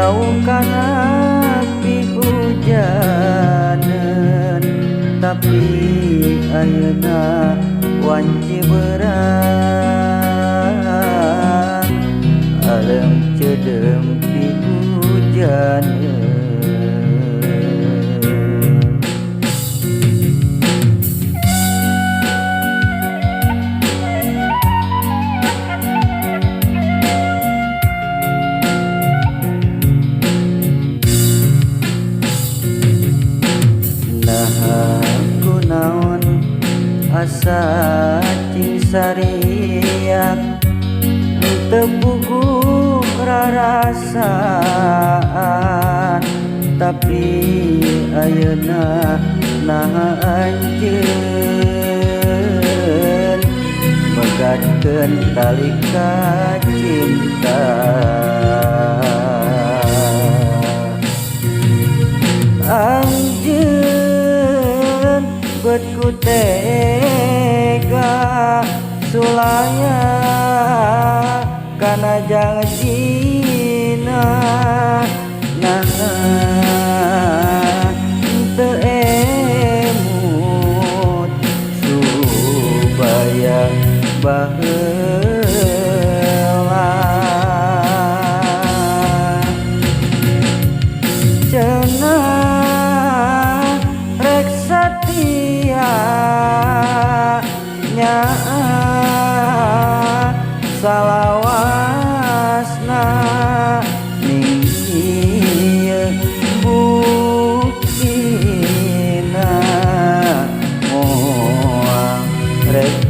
Jauh kana pihujaneun, tapi ayeuna wanci beurang alem ceudeum pihujaneun. Nah, kunaon asa cing sariak, teu puguh rarasaan, tapi ayeuna naha anjeun megatkeun tali kacinta. Anjeun bet ku tega sulaya kana jangjina, nah teu emut supaya baheula. Cenah rek satia nyaah salawasna, ning ieu buktina moal rek.